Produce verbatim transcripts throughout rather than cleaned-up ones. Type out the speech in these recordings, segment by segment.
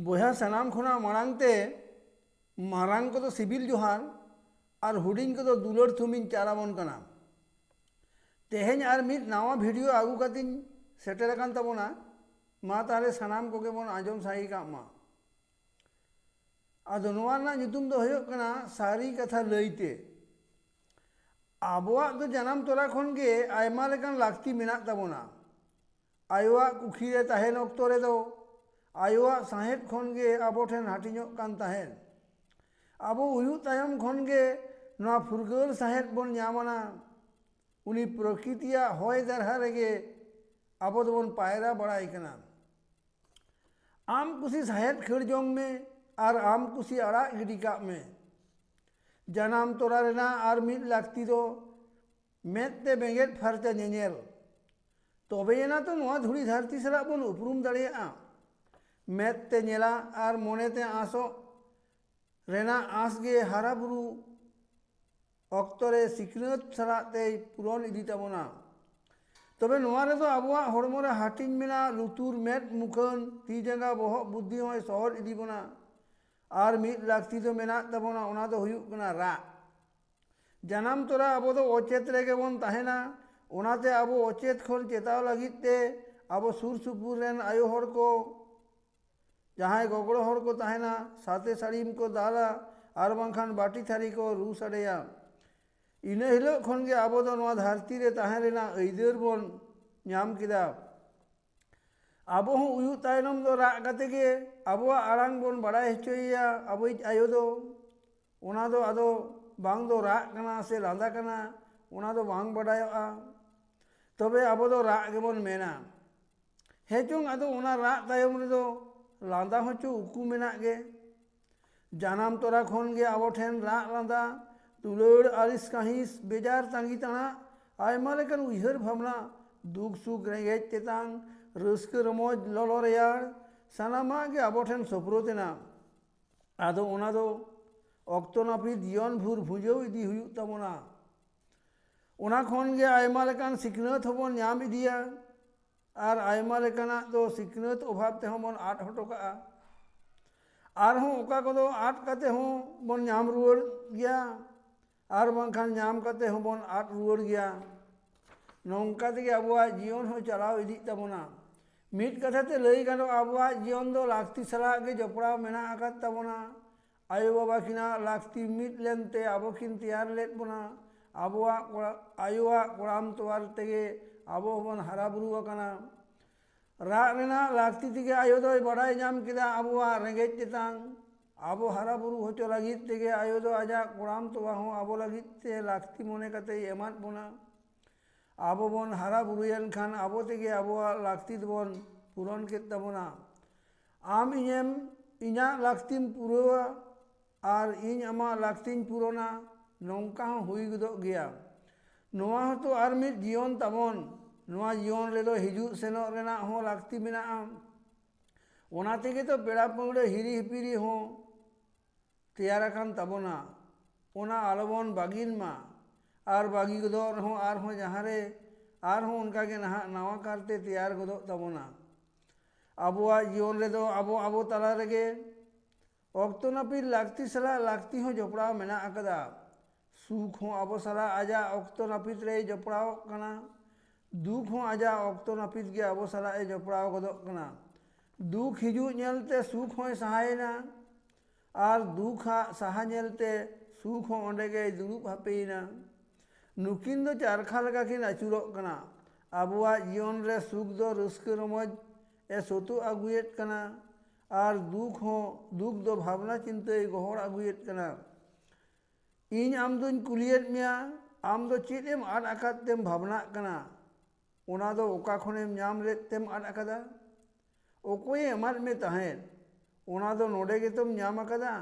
ᱵᱚᱭᱦᱟ, ᱥᱟᱱᱟᱢ ᱠᱷᱚᱱᱟᱜ ᱢᱟᱲᱟᱝ ᱛᱮ ᱢᱟᱨᱟᱝ ᱠᱚᱫᱚ ᱥᱤᱵᱤᱞ ᱡᱚᱦᱟᱨ ᱟᱨ ᱦᱩᱰᱤᱧ ᱠᱚᱫᱚ ᱫᱩᱞᱟᱹᱲ ᱛᱷᱩᱢᱤᱧ ᱪᱟᱞ ᱟᱵᱚᱱ ᱠᱟᱱᱟ᱾ ᱛᱮᱦᱮᱧ ᱟᱨ ᱢᱤᱫ ᱱᱟᱣᱟ ᱵᱷᱤᱰᱤᱭᱳ ᱟᱹᱜᱩ ᱠᱟᱛᱮᱧ ᱥᱮᱴᱮᱨ ᱟᱠᱟᱱ ᱛᱟᱵᱚᱱᱟ᱾ ᱢᱟ ᱛᱟᱦᱞᱮ ᱥᱟᱱᱟᱢ ᱠᱚᱜᱮ ᱵᱚᱱ ᱟᱸᱡᱚᱢ ᱥᱟᱸᱜᱮ ᱠᱟᱜ ᱢᱟ᱾ ᱟᱫᱚ ᱱᱚᱣᱟ ᱨᱮᱱᱟᱜ ᱧᱩᱛᱩᱢ ᱫᱚ ᱦᱩᱭᱩᱜ ᱠᱟᱱᱟ ᱥᱟᱹᱨᱤ ᱠᱟᱛᱷᱟ ᱞᱟᱹᱭᱛᱮ᱾ ᱟᱵᱚᱣᱟᱜ ᱫᱚ ᱡᱟᱱᱟᱢ ᱛᱚᱨᱟ ᱠᱷᱚᱱ ᱜᱮ ᱟᱭᱢᱟ ᱞᱮᱠᱟᱱ ᱞᱟᱹᱠᱛᱤ ᱢᱮᱱᱟᱜ ᱛᱟᱵᱚᱱᱟ᱾ ᱟᱭᱳᱣᱟᱜ ᱠᱩᱠᱷᱤ ᱨᱮ ᱛᱟᱦᱮᱱ ᱚᱠᱛᱚ ᱨᱮᱫᱚ ᱟᱭᱳᱣᱟᱜ ᱥᱟᱶᱦᱮᱫ ᱠᱷᱚᱱ ᱜᱮ ᱟᱵᱚ ᱴᱷᱮᱱ ᱦᱟᱹᱴᱤᱧᱚᱜ ᱠᱟᱱ ᱛᱟᱦᱮᱸᱫ᱾ ᱟᱵᱚ ᱩᱭᱩᱜ ᱛᱟᱭᱚᱢ ᱠᱷᱚᱱ ᱜᱮ ᱱᱚᱣᱟ ᱯᱷᱩᱨᱜᱟᱹᱞ ᱥᱟᱶᱦᱮᱫ ᱵᱚᱱ ᱧᱟᱢ ᱟᱱᱟ᱾ ᱩᱱᱤ ᱯᱨᱚᱠᱨᱤᱛᱤᱭᱟᱜ ᱦᱚᱭ ᱫᱟᱨᱦᱟ ᱨᱮᱜᱮ ᱟᱵᱚ ᱫᱚᱵᱚᱱ ᱯᱟᱭᱨᱟ ᱵᱟᱲᱟᱭ ᱠᱟᱱᱟ᱾ ᱟᱢ ᱠᱩᱥᱤ ᱥᱟᱦᱮᱫ ᱠᱷᱟᱹᱲ ᱡᱚᱝ ᱢᱮ ᱟᱨ ᱟᱢ ᱠᱩᱥᱤ ᱟᱲᱟᱜ ᱜᱤᱰᱤ ᱠᱟᱜ ᱢᱮ᱾ ᱡᱟᱱᱟᱢ ᱛᱚᱨᱟ ᱨᱮᱱᱟᱜ ᱟᱨ ᱢᱤᱫ ᱞᱟᱹᱠᱛᱤ ᱫᱚ ᱢᱮᱫ ᱛᱮ ᱵᱮᱸᱜᱮᱫ ᱯᱷᱟᱨᱪᱟ ᱧᱮᱧᱮᱞ᱾ ᱛᱚᱵᱮᱭᱮᱱᱟ ᱛᱚ ᱱᱚᱣᱟ ᱫᱷᱩᱲᱤ ᱫᱷᱟᱹᱨᱛᱤ ᱥᱟᱞᱟᱜ ᱵᱚᱱ ᱩᱯᱨᱩᱢ ᱫᱟᱲᱮᱭᱟᱜᱼᱟ᱾ ᱢᱮᱫ ᱛᱮ ᱧᱮᱞᱟ ᱟᱨ ᱢᱚᱱᱮ ᱛᱮ ᱟᱸᱥᱚᱜ ᱨᱮᱱᱟᱜ ᱟᱸᱥ ᱜᱮ ᱦᱟᱨᱟ ᱵᱩᱨᱩ ᱚᱠᱛᱚ ᱨᱮ ᱥᱤᱠᱷᱱᱟᱹᱛ ᱥᱟᱞᱟᱜ ᱛᱮᱭ ᱯᱩᱨᱚᱱ ᱤᱫᱤ ᱛᱟᱵᱚᱱᱟ᱾ ᱛᱚᱵᱮ ᱱᱚᱣᱟ ᱨᱮᱫᱚ ᱟᱵᱚᱣᱟᱜ ᱦᱚᱲᱢᱚ ᱨᱮ ᱦᱟᱹᱴᱤᱧ ᱢᱮᱱᱟᱜᱼᱟ, ᱞᱩᱛᱩᱨ, ᱢᱮᱫ, ᱢᱩᱠᱷᱟᱹᱱ, ᱛᱤ, ᱡᱟᱸᱜᱟ, ᱵᱚᱦᱚᱜ, ᱵᱩᱫᱽᱫᱷᱤ ᱦᱚᱸᱭ ᱥᱚᱦᱚᱫ ᱤᱫᱤ ᱵᱚᱱᱟ᱾ ᱟᱨ ᱢᱤᱫ ᱞᱟᱹᱠᱛᱤ ᱫᱚ ᱢᱮᱱᱟᱜ ᱛᱟᱵᱚᱱᱟ, ᱚᱱᱟ ᱫᱚ ᱦᱩᱭᱩᱜ ᱠᱟᱱᱟ ᱨᱟᱜ᱾ ᱡᱟᱱᱟᱢ ᱛᱚᱨᱟ ᱟᱵᱚ ᱫᱚ ᱚᱪᱮᱛ ᱨᱮᱜᱮ ᱵᱚᱱ ᱛᱟᱦᱮᱱᱟ᱾ ᱚᱱᱟᱛᱮ ᱟᱵᱚ ᱚᱪᱮᱛ ᱠᱷᱚᱱ ᱪᱮᱛᱟᱣ ᱞᱟᱹᱜᱤᱫ ᱛᱮ ᱟᱵᱚ ᱥᱩᱨ ᱥᱩᱯᱩᱨ ᱨᱮᱱ ᱟᱭᱳ ᱦᱚᱲ ᱠᱚ, ᱡᱟᱦᱟᱸᱭ ᱜᱚᱜᱚᱲᱚ ᱦᱚᱲ ᱠᱚ ᱛᱟᱦᱮᱱᱟ, ᱥᱟᱛᱮ ᱥᱟᱹᱲᱤᱢ ᱠᱚ ᱫᱟᱞᱟ ᱟᱨ ᱵᱟᱝᱠᱷᱟᱱ ᱵᱟᱹᱴᱤ ᱛᱷᱟᱹᱨᱤ ᱠᱚ ᱨᱩ ᱥᱟᱰᱮᱭᱟ᱾ ᱤᱱᱟᱹ ᱦᱤᱞᱳᱜ ᱠᱷᱚᱱ ᱜᱮ ᱟᱵᱚ ᱫᱚ ᱱᱚᱣᱟ ᱫᱷᱟᱹᱨᱛᱤ ᱨᱮ ᱛᱟᱦᱮᱸ ᱨᱮᱱᱟᱜ ᱟᱹᱭᱫᱟᱹᱨ ᱵᱚᱱ ᱧᱟᱢ ᱠᱮᱫᱟ᱾ ᱟᱵᱚ ᱦᱚᱸ ᱩᱭᱩᱜ ᱛᱟᱭᱱᱚᱢ ᱫᱚ ᱨᱟᱜ ᱠᱟᱛᱮ ᱜᱮ ᱟᱵᱚᱣᱟᱜ ᱟᱲᱟᱝ ᱵᱚᱱ ᱵᱟᱲᱟᱭ ᱦᱚᱪᱚᱭᱮᱭᱟ ᱟᱵᱚᱭᱤᱡ ᱟᱭᱳ ᱫᱚ᱾ ᱚᱱᱟ ᱫᱚ ᱟᱫᱚ ᱵᱟᱝ ᱫᱚ ᱨᱟᱜ ᱠᱟᱱᱟ ᱥᱮ ᱞᱟᱸᱫᱟ ᱠᱟᱱᱟ, ᱚᱱᱟ ᱫᱚ ᱵᱟᱝ ᱵᱟᱰᱟᱭᱚᱜᱼᱟ᱾ ᱛᱚᱵᱮ ᱟᱵᱚ ᱫᱚ ᱨᱟᱜ ᱜᱮᱵᱚᱱ ᱢᱮᱱᱟ᱾ ᱦᱮᱸ ᱪᱚᱝ, ᱟᱫᱚ ᱚᱱᱟ ᱨᱟᱜ ᱛᱟᱭᱚᱢ ᱨᱮᱫᱚ ᱞᱟᱸᱫᱟ ᱦᱚᱸᱪᱚ ᱩᱠᱩ ᱢᱮᱱᱟᱜ ᱜᱮ᱾ ᱡᱟᱱᱟᱢ ᱛᱚᱨᱟ ᱠᱷᱚᱱ ᱜᱮ ᱟᱵᱚ ᱴᱷᱮᱱ ᱨᱟᱜ ᱞᱟᱸᱫᱟ, ᱫᱩᱞᱟᱹᱲ, ᱟᱹᱲᱤᱥ ᱠᱟᱹᱦᱤᱥ, ᱵᱮᱡᱟᱨ, ᱛᱟᱺᱜᱤ ᱛᱟᱬᱟᱜ, ᱟᱭᱢᱟ ᱞᱮᱠᱟᱱ ᱩᱭᱦᱟᱹᱨ ᱵᱷᱟᱵᱽᱱᱟ, ᱫᱩᱠ ᱥᱩᱠ, ᱨᱮᱸᱜᱮᱡ ᱛᱮᱛᱟᱝ, ᱨᱟᱹᱥᱠᱟᱹ ᱨᱚᱢᱚᱡᱽ, ᱞᱚᱞᱚ ᱨᱮᱭᱟᱲ, ᱥᱟᱱᱟᱢᱟᱜ ᱜᱮ ᱟᱵᱚ ᱴᱷᱮᱱ ᱥᱳᱯᱨᱳᱫ ᱮᱱᱟ᱾ ᱟᱫᱚ ᱚᱱᱟ ᱫᱚ ᱚᱠᱛᱚ ᱱᱟᱹᱯᱤᱛ ᱡᱤᱭᱚᱱ ᱵᱷᱳᱨ ᱵᱷᱩᱸᱡᱟᱹᱣ ᱤᱫᱤ ᱦᱩᱭᱩᱜ ᱛᱟᱵᱚᱱᱟ᱾ ᱚᱱᱟ ᱠᱷᱚᱱ ᱜᱮ ᱟᱭᱢᱟ ᱞᱮᱠᱟᱱ ᱥᱤᱠᱷᱱᱟᱹᱛ ᱦᱚᱸᱵᱚᱱ ᱧᱟᱢ ᱤᱫᱤᱭᱟ᱾ ᱟᱨ ᱟᱭᱢᱟ ᱞᱮᱠᱟᱱᱟᱜ ᱫᱚ ᱥᱤᱠᱷᱱᱟᱹᱛ ᱚᱵᱷᱟᱵᱽ ᱛᱮᱦᱚᱸ ᱵᱚᱱ ᱟᱫ ᱦᱚᱴᱚ ᱠᱟᱜᱼᱟ᱾ ᱟᱨᱦᱚᱸ ᱚᱠᱟ ᱠᱚᱫᱚ ᱟᱫ ᱠᱟᱛᱮ ᱦᱚᱸ ᱵᱚᱱ ᱧᱟᱢ ᱨᱩᱣᱟᱹᱲ ᱜᱮᱭᱟ, ᱟᱨ ᱵᱟᱝᱠᱷᱟᱱ ᱧᱟᱢ ᱠᱟᱛᱮ ᱦᱚᱸᱵᱚᱱ ᱟᱫ ᱨᱩᱣᱟᱹᱲ ᱜᱮᱭᱟ᱾ ᱱᱚᱝᱠᱟ ᱛᱮᱜᱮ ᱟᱵᱚᱣᱟᱜ ᱡᱤᱭᱚᱱ ᱦᱚᱸ ᱪᱟᱞᱟᱣ ᱤᱫᱤᱜ ᱛᱟᱵᱚᱱᱟ᱾ ᱢᱤᱫ ᱠᱟᱛᱷᱟ ᱛᱮ ᱞᱟᱹᱭ ᱜᱟᱱᱚᱜᱼᱟ, ᱟᱵᱚᱣᱟᱜ ᱡᱤᱭᱚᱱ ᱫᱚ ᱞᱟᱹᱠᱛᱤ ᱥᱟᱞᱟᱜ ᱜᱮ ᱡᱚᱯᱲᱟᱣ ᱢᱮᱱᱟᱜ ᱟᱠᱟᱫ ᱛᱟᱵᱚᱱᱟ᱾ ᱟᱭᱳᱼᱵᱟᱵᱟ ᱠᱤᱱᱟᱜ ᱞᱟᱹᱠᱛᱤ ᱢᱤᱫ ᱞᱮᱱᱛᱮ ᱟᱵᱚ ᱠᱤᱱ ᱛᱮᱭᱟᱨ ᱞᱮᱫ ᱵᱚᱱᱟ᱾ ᱟᱵᱚᱣᱟᱜ ᱠᱚᱲᱟ-, ᱟᱭᱳᱣᱟᱜ ᱠᱚᱲᱟᱢ ᱛᱚᱣᱟᱨ ᱛᱮᱜᱮ ᱟᱵᱚ ᱦᱚᱸᱵᱚᱱ ᱦᱟᱨᱟ ᱵᱩᱨᱩ ᱟᱠᱟᱱᱟ᱾ ᱨᱟᱜ ᱨᱮᱱᱟᱜ ᱞᱟᱹᱠᱛᱤ ᱛᱮᱜᱮ ᱟᱭᱳ ᱫᱚᱭ ᱵᱟᱰᱟᱭ ᱧᱟᱢ ᱠᱮᱫᱟ ᱟᱵᱚᱣᱟᱜ ᱨᱮᱸᱜᱮᱡ ᱛᱮᱛᱟᱝ᱾ ᱟᱵᱚ ᱦᱟᱨᱟ ᱵᱩᱨᱩ ᱦᱚᱪᱚ ᱞᱟᱹᱜᱤᱫ ᱛᱮᱜᱮ ᱟᱭᱳ ᱫᱚ ᱟᱡᱟᱜ ᱠᱚᱲᱟᱢ ᱛᱚᱣᱟ ᱦᱚᱸ ᱟᱵᱚ ᱞᱟᱹᱜᱤᱫ ᱛᱮ ᱞᱟᱹᱠᱛᱤ ᱢᱚᱱᱮ ᱠᱟᱛᱮᱭ ᱮᱢᱟᱫ ᱵᱚᱱᱟ᱾ ᱟᱵᱚ ᱵᱚᱱ ᱦᱟᱨᱟ ᱵᱩᱨᱩᱭᱮᱱ ᱠᱷᱟᱱ ᱟᱵᱚ ᱛᱮᱜᱮ ᱟᱵᱚᱣᱟᱜ ᱞᱟᱹᱠᱛᱤ ᱫᱚᱵᱚᱱ ᱯᱩᱨᱚᱱ ᱠᱮᱫ ᱛᱟᱵᱚᱱᱟ᱾ ᱟᱢ ᱤᱧᱮᱢ, ᱤᱧᱟᱹᱜ ᱞᱟᱹᱠᱛᱤᱢ ᱯᱩᱨᱟᱹᱣᱟ ᱟᱨ ᱤᱧ ᱟᱢᱟᱜ ᱞᱟᱹᱠᱛᱤᱧ ᱯᱩᱨᱚᱱᱟ, ᱱᱚᱝᱠᱟ ᱦᱚᱸ ᱦᱩᱭ ᱜᱚᱫᱚᱜ ᱜᱮᱭᱟ᱾ ᱱᱚᱣᱟ ᱦᱚᱸᱛᱚ ᱟᱨ ᱢᱤᱫ ᱡᱤᱭᱚᱱ ᱛᱟᱵᱚᱱ᱾ ᱱᱚᱣᱟ ᱡᱤᱭᱚᱱ ᱨᱮᱫᱚ ᱦᱤᱡᱩᱜ ᱥᱮᱱᱚᱜ ᱨᱮᱱᱟᱜ ᱦᱚᱸ ᱞᱟᱹᱠᱛᱤ ᱢᱮᱱᱟᱜᱼᱟ᱾ ᱚᱱᱟ ᱛᱮᱜᱮ ᱛᱚ ᱯᱮᱲᱟ ᱯᱟᱹᱦᱲᱟᱹ ᱦᱤᱨᱤ ᱦᱤᱯᱤᱨᱤ ᱦᱚᱸ ᱛᱮᱭᱟᱨ ᱟᱠᱟᱱ ᱛᱟᱵᱚᱱᱟ, ᱚᱱᱟ ᱟᱞᱚᱵᱚᱱ ᱵᱟᱹᱜᱤᱱ ᱢᱟ᱾ ᱟᱨ ᱵᱟᱹᱜᱤ ᱜᱚᱫᱚᱜ ᱨᱮᱦᱚᱸ ᱟᱨᱦᱚᱸ ᱡᱟᱦᱟᱸ ᱨᱮ ᱟᱨᱦᱚᱸ ᱚᱱᱠᱟ ᱜᱮ ᱱᱟᱦᱟᱜ ᱱᱟᱣᱟ ᱠᱟᱨᱛᱮ ᱛᱮᱭᱟᱨ ᱜᱚᱫᱚᱜ ᱛᱟᱵᱚᱱᱟ᱾ ᱟᱵᱚᱣᱟᱜ ᱡᱤᱭᱚᱱ ᱨᱮᱫᱚ ᱟᱵᱚ ᱟᱵᱚ ᱛᱟᱞᱟ ᱨᱮᱜᱮ ᱚᱠᱛᱚ ᱱᱟᱹᱯᱤᱛ ᱞᱟᱹᱠᱛᱤ ᱥᱟᱞᱟᱜ ᱞᱟᱹᱠᱛᱤ ᱦᱚᱸ ᱡᱚᱯᱲᱟᱣ ᱢᱮᱱᱟᱜ ᱟᱠᱟᱫᱟ᱾ ᱥᱩᱠ ᱦᱚᱸ ᱟᱵᱚ ᱥᱟᱞᱟᱜ ᱟᱡᱟᱜ ᱚᱠᱛᱚ ᱱᱟᱹᱯᱤᱛ ᱨᱮᱭ ᱡᱚᱯᱲᱟᱣᱚᱜ ᱠᱟᱱᱟ, ᱫᱩᱠ ᱦᱚᱸ ᱟᱡᱟᱜ ᱚᱠᱛᱚ ᱱᱟᱹᱯᱤᱛ ᱜᱮ ᱟᱵᱚ ᱥᱟᱞᱟᱜ ᱮ ᱡᱚᱯᱲᱟᱣ ᱜᱚᱫᱚᱜ ᱠᱟᱱᱟ᱾ ᱫᱩᱠ ᱦᱤᱡᱩᱜ ᱧᱮᱞᱛᱮ ᱥᱩᱠ ᱦᱚᱸᱭ ᱥᱟᱦᱟᱭᱮᱱᱟ, ᱟᱨ ᱫᱩᱠ ᱦᱟᱜ ᱥᱟᱦᱟ ᱧᱮᱞᱛᱮ ᱥᱩᱠ ᱦᱚᱸ ᱚᱸᱰᱮ ᱜᱮᱭ ᱫᱩᱲᱩᱵ ᱦᱟᱯᱮᱭᱮᱱᱟ᱾ ᱱᱩᱠᱤᱱ ᱫᱚ ᱪᱟᱨᱠᱷᱟ ᱞᱮᱠᱟ ᱠᱤᱱ ᱟᱹᱪᱩᱨᱚᱜ ᱠᱟᱱᱟ᱾ ᱟᱵᱚᱣᱟᱜ ᱡᱤᱭᱚᱱ ᱨᱮ ᱥᱩᱠ ᱫᱚ ᱨᱟᱹᱥᱠᱟᱹ ᱨᱚᱢᱚᱡᱽ ᱮ ᱥᱚᱛᱚᱜ ᱟᱹᱜᱩᱭᱮᱫ ᱠᱟᱱᱟ, ᱟᱨ ᱫᱩᱠ ᱦᱚᱸ, ᱫᱩᱠ ᱫᱚ ᱵᱷᱟᱵᱽᱱᱟ ᱪᱤᱱᱛᱟᱹᱭ ᱜᱚᱦᱚᱲ ᱟᱹᱜᱩᱭᱮᱫ ᱠᱟᱱᱟ᱾ ᱤᱧ ᱟᱢ ᱫᱚᱧ ᱠᱩᱞᱤᱭᱮᱫ ᱢᱮᱭᱟ, ᱟᱢ ᱫᱚ ᱪᱮᱫ ᱮᱢ ᱟᱫ ᱟᱠᱟᱫ ᱛᱮᱢ ᱵᱷᱟᱵᱽᱱᱟᱜ ᱠᱟᱱᱟ? ᱚᱱᱟ ᱫᱚ ᱚᱠᱟ ᱠᱷᱚᱱᱮᱢ ᱧᱟᱢ ᱞᱮᱫ ᱛᱮᱢ ᱟᱫ ᱟᱠᱟᱫᱟ? ᱚᱠᱚᱭᱮ ᱮᱢᱟᱫ ᱢᱮ ᱛᱟᱦᱮᱸᱫ? ᱚᱱᱟ ᱫᱚ ᱱᱚᱰᱮ ᱜᱮᱛᱚᱢ ᱧᱟᱢ ᱟᱠᱟᱫᱟ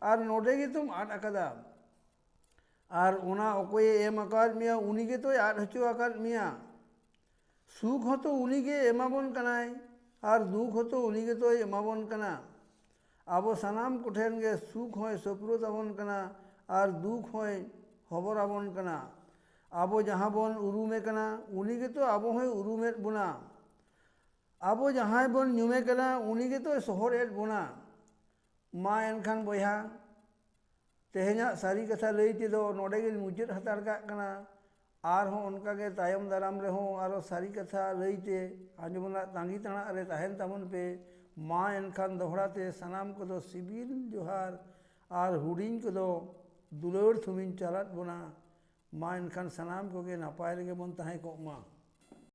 ᱟᱨ ᱱᱚᱰᱮ ᱜᱮᱛᱚᱢ ᱟᱫ ᱟᱠᱟᱫᱟ᱾ ᱟᱨ ᱚᱱᱟ ᱚᱠᱚᱭᱮ ᱮᱢ ᱟᱠᱟᱫ ᱢᱮᱭᱟ, ᱩᱱᱤ ᱜᱮᱛᱚᱭ ᱟᱫ ᱦᱚᱪᱚ ᱟᱠᱟᱫ ᱢᱮᱭᱟ᱾ ᱥᱩᱠ ᱦᱚᱸᱛᱚ ᱩᱱᱤ ᱜᱮ ᱮᱢᱟᱵᱚᱱ ᱠᱟᱱᱟᱭ ᱟᱨ ᱫᱩᱠ ᱦᱚᱸᱛᱚ ᱩᱱᱤ ᱜᱮᱛᱚᱭ ᱮᱢᱟᱵᱚᱱ ᱠᱟᱱᱟ᱾ ᱟᱵᱚ ᱥᱟᱱᱟᱢ ᱠᱚᱴᱷᱮᱱ ᱜᱮ ᱥᱩᱠ ᱦᱚᱸᱭ ᱥᱳᱯᱨᱳᱫ ᱟᱵᱚᱱ ᱠᱟᱱᱟ ᱟᱨ ᱫᱩᱠ ᱦᱚᱸᱭ ᱦᱚᱵᱚᱨ ᱟᱵᱚᱱ ᱠᱟᱱᱟ᱾ ᱟᱵᱚ ᱡᱟᱦᱟᱸ ᱵᱚᱱ ᱩᱨᱩᱢᱮ ᱠᱟᱱᱟ, ᱩᱱᱤ ᱜᱮᱛᱚ ᱟᱵᱚ ᱦᱚᱸᱭ ᱩᱨᱩᱢᱮᱫ ᱵᱚᱱᱟ᱾ ᱟᱵᱚ ᱡᱟᱦᱟᱸᱭ ᱵᱚᱱ ᱧᱩᱢᱮ ᱠᱟᱱᱟ, ᱩᱱᱤ ᱜᱮᱛᱚᱭ ᱥᱚᱦᱚᱨᱮᱫ ᱵᱚᱱᱟ᱾ ᱢᱟ ᱮᱱᱠᱷᱟᱱ ᱵᱚᱭᱦᱟ, ᱛᱮᱦᱮᱧᱟᱜ ᱥᱟᱹᱨᱤ ᱠᱟᱛᱷᱟ ᱞᱟᱹᱭ ᱛᱮᱫᱚ ᱱᱚᱰᱮ ᱜᱤᱧ ᱢᱩᱪᱟᱹᱫ ᱦᱟᱛᱟᱲ ᱠᱟᱜ ᱠᱟᱱᱟ᱾ ᱟᱨᱦᱚᱸ ᱚᱱᱠᱟᱜᱮ ᱛᱟᱭᱚᱢ ᱫᱟᱨᱟᱢ ᱨᱮᱦᱚᱸ ᱟᱨᱚ ᱥᱟᱹᱨᱤ ᱠᱟᱛᱷᱟ ᱞᱟᱹᱭ ᱛᱮ ᱟᱸᱡᱚᱢ ᱨᱮᱱᱟᱜ ᱛᱟᱺᱜᱤ ᱛᱟᱬᱟᱜ ᱨᱮ ᱛᱟᱦᱮᱱ ᱛᱟᱵᱚᱱ ᱯᱮ᱾ ᱢᱟ ᱮᱱᱠᱷᱟᱱ ᱫᱚᱦᱲᱟ ᱛᱮ ᱥᱟᱱᱟᱢ ᱠᱚᱫᱚ ᱥᱤᱵᱤᱞ ᱡᱚᱦᱟᱨ ᱟᱨ ᱦᱩᱰᱤᱧ ᱠᱚᱫᱚ ᱫᱩᱞᱟᱹᱲ ᱛᱷᱩᱢᱤᱧ ᱪᱟᱞᱟᱫ ᱵᱚᱱᱟ᱾ ᱢᱟ ᱮᱱᱠᱷᱟᱱ ᱥᱟᱱᱟᱢ ᱠᱚᱜᱮ ᱱᱟᱯᱟᱭ ᱨᱮᱜᱮ ᱵᱚᱱ ᱛᱟᱦᱮᱸ ᱠᱚᱜ ᱢᱟ᱾